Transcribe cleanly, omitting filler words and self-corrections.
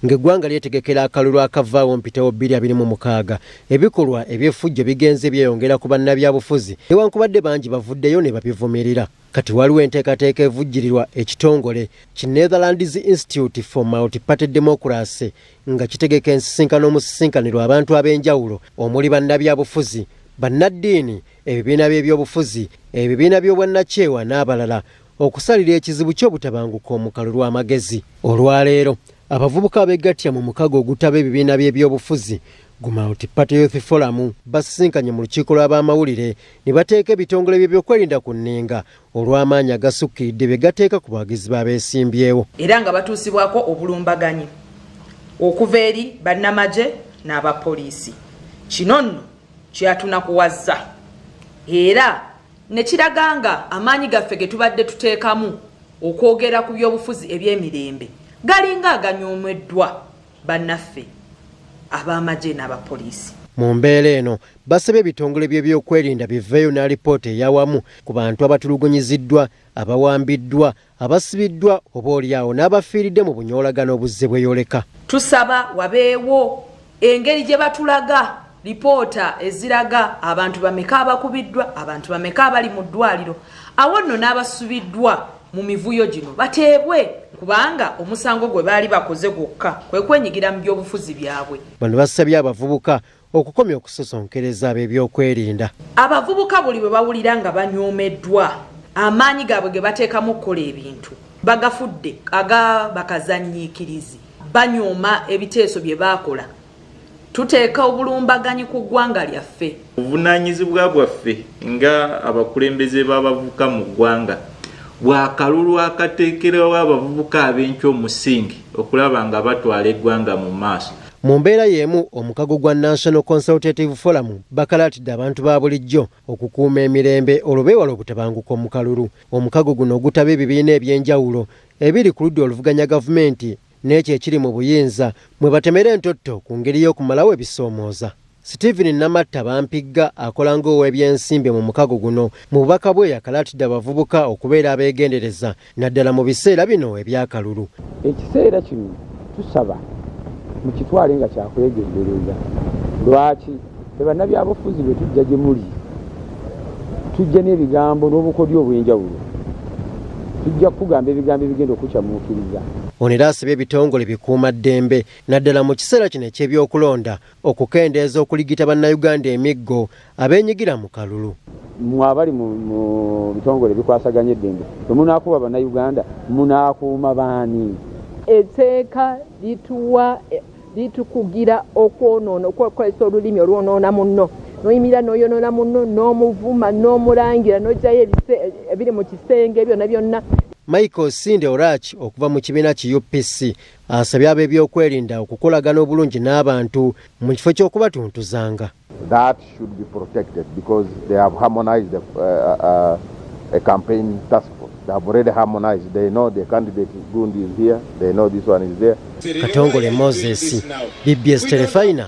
Ng'eggwanga lyetegekera akalulu akavaawo mpitewo 2026, ebikolwa eby'effujjo bigenze byeyongera ku bannabyabufuzi newankubadde bangi bavuddeyo ne babivumirira. Kati waliwo enteekateeka evujjirirwa ekitongole ki Netherlands Institute for Multiparty Democracy nga kitegeka ensisinkano omusisinkanirwa abantu ab'enjawulo omuli bannabyabufuzi, bannaddiini, ebibiina by'ebyobufuzi, ebibiina by'obwannakyewa n'abalala okusalira ekizibu ky'obutabanguko mu kalulu amagezi. Olwaleero abavubuka abeegattira mu mukago ogutaba ebibiina by'ebyobufuzi gu Multiparty Youth Forum basisinkanye mu lukiiko lw'abamawulire ne bateeka ebitongole by'ebyokwerinda ku nninga olw'amaanyi agasukkiridde bye gateeka ku bawagizi b'abeesimbyewo. Era nga batuusibwako obulumbaganyi okuva eri bannamagye n'abapoliisi. Kino nno kyatunakuwazza era ne kiraga nga amaanyi gaffe ge tubadde tuteekamu okwogera ku byobufuzi eby'emirembe galinga aganyoomeddwa bannaffe ab'amagye n'abapoliisi. Mu mbeera eno basabye ebitongole by'ebyokwerinda biveeyo n'alipoota eyawamu ku bantu abatulugunyiziddwa, abawambiddwa, abasibiddwa oba olyawo n'abafiiridde mu bunyoolagano obuzze bweyoleka. Tusaba wabeewo engeri gye batulaga lipoota eziraga abantu bameka abakubiddwa, abantu bameka abali mu ddwaliro, awo nno n'abasubiddwa mu mivuyo gino bateebwe kubanga omusango gwe baali bakoze gwokka kwe kwenyigira mu byobufuzi byabwe. Bano basabye abavubuka okukomya okusosonkereza ab'ebyokwerinda. Abavubuka buli bwe bawulira nga banyoomeddwa, amaanyi gaabwe ge bateekamu okukola ebintu bagafudde aga bakazannyiikirizi, banyooma ebiteeso bye baakola. Tuteeka obulumbaganyi ku ggwanga lyaffe. Obuvunaanyizibwa bwaffe nga abakulembeze b'abavubuka mu ggwanga bw'akalulu akateekerawo abavubuka ab'enkya omusingi okulaba nga batwala eggwanga mu maaso. Mu mbeera y'emu, omukago gwa National Consultative Forum bakalaatidde abantu ba bulijjo okukuuma emirembe olwo beewale obutabanguko mu kalulu. Omukago guno ogutaba ebibiina eby'enjawulo ebiri ku ludda oluvuganya gavumenti n'ekyo ekiri mu buyinza mwe batemera entotto ku ngeri y'okumalawo ebisoomooza. Stephen Namatta Bampigga akola ng'ow'ebyensimbi mu mukago guno mu bubaka bwe yakalaatidde abavubuka okubeera abeegendereza naddala mu biseera bino eby'akalulu. Ekiseera kino tusaba mukitwale nga kyakwegendereza. Lwaki? Ffe bannabyabufuzi bwe tujja gye muli tujja n'ebigambo n'obukodyo obw'enjawulo. Tujja kukugamba ebigambo ebigenda okukyamuukiriza. Ono era asabye ebitongole bikuumaddembe naddala mu kiseera kino eky'ebyokulonda okukendeeza okuligita Bannayuganda emiggo abeenyigira mu kalulu. Mmwe abali mu bitongole ebikwasaganya eddembe, bwe munaakuba Bannayuganda munaakuuma baani? Etteeka lituwa litukugira okwonoona, okukozesa olulimi olwonoona munno, n'oyimirira n'oyonoona munno, n'omuvuma, n'omulangira, n'oggyayo ebiri mu kisenge byonna byonna. Michael Osinde Orach okuva mu kibiina ki UPC asabye ab'ebyokwerinda okukolagana obulungi n'abantu mu kifo ky'okubatuntuzanga. That should be protected because they have harmonized a campaign task force. They have already harmonized. They know the candidate Gundi is here. They know this one is there. Katongole Moses, BBS Terefayina.